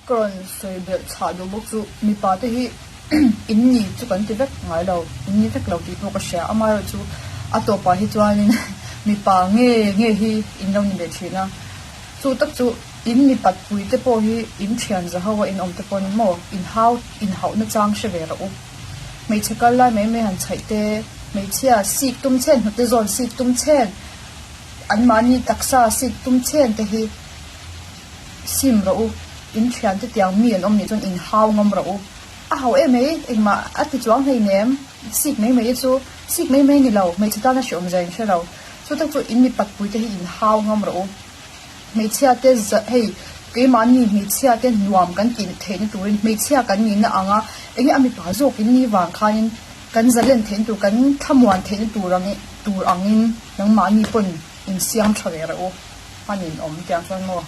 Ka rawn sawi belh chhah duh bawk chu mipa te hi in ni chu kan ti vek ngai lo, in ni vek lo tih pawh ka hria. Amaherawh chu a tawpah hi chuanin mipa nge nge hi in lo ni leh thin a. Chu tak chu in mipat pui te pawh hi in thian za ho a in awm te pawh ni maw? In hau in hauh na chang hre ve rawh u. Hmeichhe kal lai mai mai han chhaih te, hmeichhia sik tum chhen hnute zawn sik tum chhen, anmahni taksa sik tum chhen te hi sim rawh u. In thian te tiang mi an awm nih chuan in hau ngam rawh u. A hau em mai, engmah a ti chuang hleinem, sik mai mai chu sik mai mai ni lo, hmeichhe tana hreawm zia in hre lo. Chu tak chu in mipat pui te hi in hau ngam rawh u. Hmeichhia te hei keimahni hmeichhia te nuam kan tih theihna turin hmeichhia kan nihna anga enge a mipa zawk in ni vang khanin kan zalen theihna tur kan thlamuan theihna tur ang tur angin nangmahni pawn insiam tha ve reuh u a ninawm tiang chuan maw.